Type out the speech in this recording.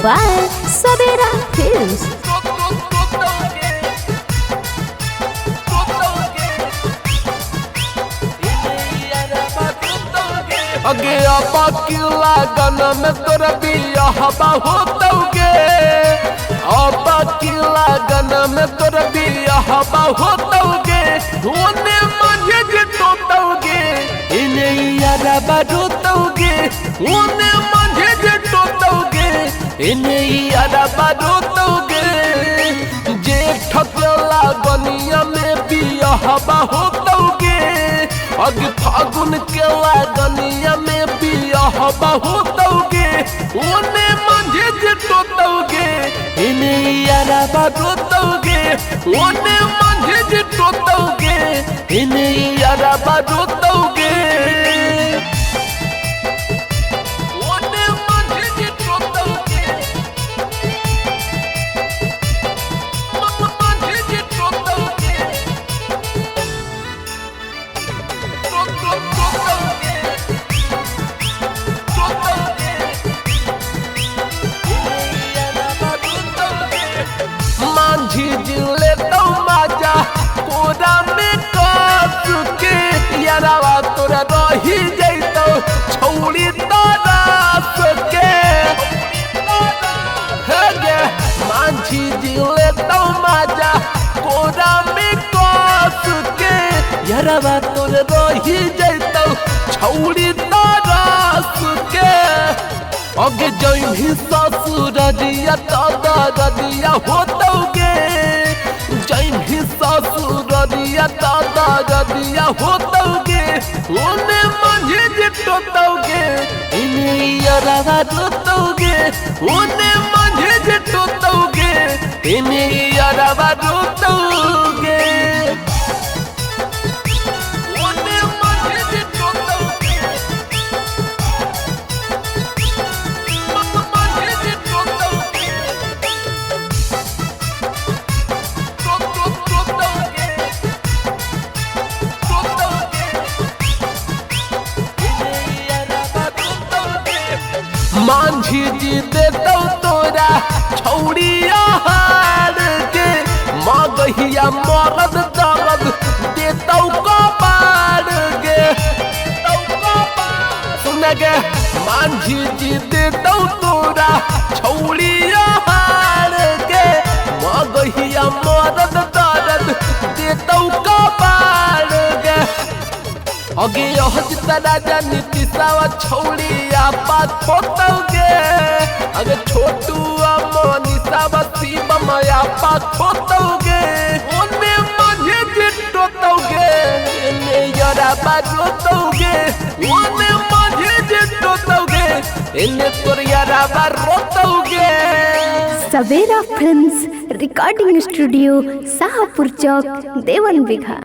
by Savera Films. अगे बाकी लागन में तोरा बियाह होतौगे, बाकी लागन में तोरा बियाह होतौगे, होने मजे जे टोतौगे, इने यारा बारोतौगे, होने मजे जे टोतौगे, इने यारा बारोतौगे, जेठ के लागनिया में बियाह होतौगे, अग फागुन के लागनिया में बियाह होतौगे, ओने मंझे जे टोतौगे, इने यारा बारोतौगे, ओने मंझे जे टोतौगे, इने यारा बारोतौगे, ओने मंझे जे टोतौगे, मंझे जे टोतौगे, मांझी जिले तो माजा कोरा में कास के यारावा तोरा रही जैतो छौड़ी तारास के। हे गे मांझी जिले तो माजा कोरा में कास के यारावा तोरा रही जैतो छौड़ी तारास के। अगे जइभी ससुररिया दादा होतौगे, जइभी ससुररिया दादा होतौगे, ओने मंझे जे टोतौगे, इने यारावा रोतौगे, ओने मंझे जे टोतौगे, इने यारावा रोतौगे, ओने मंझे जे टोतौगे, मांझी जी देतौ तोरा छौड़िया हार के, मगहिया मरद दरद देतौ कपार गे, सुन गे मांझी जी देतौ तोरा छौड़िया हार के, मगहिया मरद दरद देतौ कपार गे। अगे यह राजा नीतीशावा छौड़िया पात खोतौगे, अगे छोटू मनीषावा शिवमया पात खोतौगे, ओने मझे जे टोतौगे, एने यरा बारोतौगे, ओने मझे जे टोतौगे, एने तोर यरा बारोतौगे। Savera Films Recording Studio, Sahapur Chowk, Devan Bigha.